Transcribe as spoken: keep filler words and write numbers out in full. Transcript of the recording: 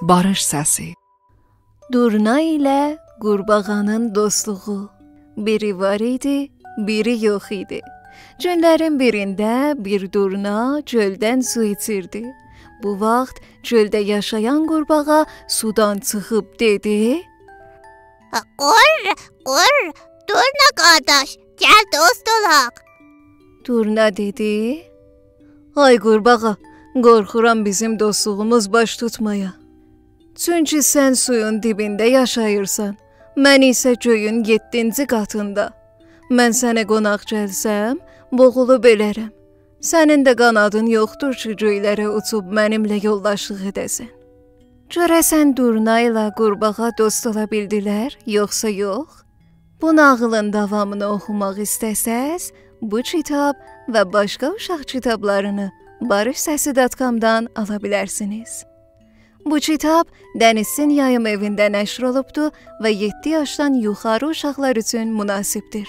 باریش سسی. دورنا ایله قورباغانین دوستلوغو. بیری وار ایدی، بیری یوخ ایدی. گونلرین بیرینده بیر دورنا گؤلدن سو ایچیردی. بو واخت گؤلده یاشایان قورباغا سودان چیخیب دئدی: «قور، قور، دورنا قارداش، گل دوست اولاق.» دورنا دئدی: «آی قورباغا، قورخورام بیزیم دوستلوغوموز باش توتمایا. چونکی سن سویون دیبینده یاشاییرسان، من ایسه گؤیون یئددینجی قاتیندا. من سنه قوناق گلسم، بوغولوب اؤلرم. سنین ده قانادین یوخدور کی، گؤیلره اوچوب منیمله یولداشلیق ائده‌سن.» گؤره‌سن دورنا ایله قورباغا دوست اولا بیلدیلر، یوخسا یوخ؟ بو ناغیلین داوامینی اوخوماق ایسته‌سز، بو کیتاب و باشقا اوشاق کیتابلارینی باریش سسی دات کامدان آلا بیلرسینیز. بو کیتاب دنیزین یاییم ائوینده نشر اولوبدو و یئددی یاشدان یوخاری اوشاقلار اوچون مناسبدیر.